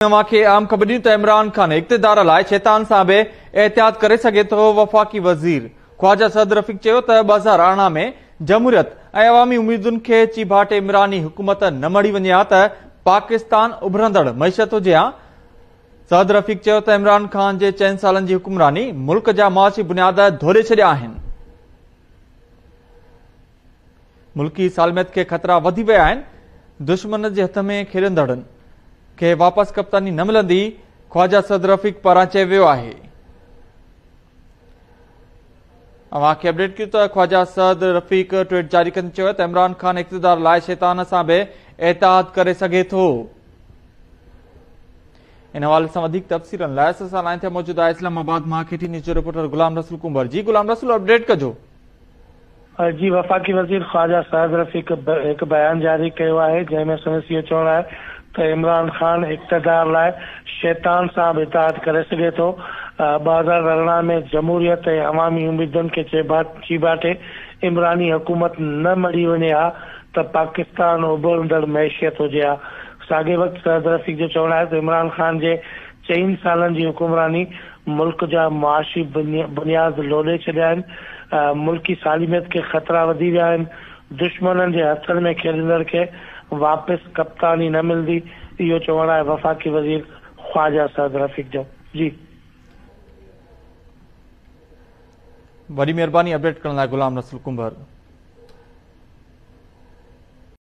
اوهان کي اهم خبر ڏيون ته عمران خان اقتدار لاء شيطان سان به اتحاد ڪري سگهي ٿو. وفاقي وزير خواجه سعد رفيق چيو ته 2018 ۾ جمهوريت ۽ عوامي اميدن کي چيڀاٽي عمراني حڪومت نه مڙهي وڃي ها ته پاڪستان اڀرندڙ معيشت هجي ها. سعد رفيق چيو ته عمران خان جي 4 سالن جي حڪمراني ملڪ جا معاشي بنياد ڌوڏي ڇڏيا آهن. ملڪي سالميت کي خطرا وڌي ويا آهن، دشمن جي هٿ ۾ کيڏندڙن کي واپس ڪپتاني نه ملندي، خواجه سعد رفيق پاران چيو ويو آهي. اوهان کي اپڊيٽ ڪيون ته خواجه سعد رفيق ٽوئيٽ جاري ڪندي چيو ته عمران خان اقتدار لاء شيطان سان به اتحاد ڪري سگهي ٿو. ان حوالي سان وڌيڪ تفصيلن لاء اسان سان لائين تي موجود آهي اسلام آباد مان ڪي ٽي نيوز جو رپورٽر غلام رسول ڪنڀر. جي غلام رسول اپڊيٽ ڪجو. جي وفاقي وزير خواجه سعد رفيق هڪ بيان جاري ڪيو آهي جنهن ۾ سندس اهو چوڻ آهي ته عمران خان اقتدار لاء شيطان سان به اتحاد ڪري سگهي ٿو، 2018 ۾ جمهوريت ۽ عوامي اميدن کي چيڀاٽي عمراني حڪومت نه مڙهي وڃي ها ته پاڪستان اڀرندڙ معيشت هجي ها. ساڳئي وقت سعد رفيق جو چوڻ آهي ته عمران خان جي 4 سالن جي حڪمراني ملڪ جا معاشي بنياد لوڏي ڇڏيا آهن، ملڪي سالميت کي خطرا وڌي ويا آهن، دشمنن جي هٿن ۾ کيڏندڙ کي واپس ڪپتاني نه ملندي، اهو چوڻ آهي وفاقي وزير خواجه سعد رفيق جو. جي. وڏي مهرباني اپڊيٽ ڪرڻ لاء غلام رسول ڪنڀر.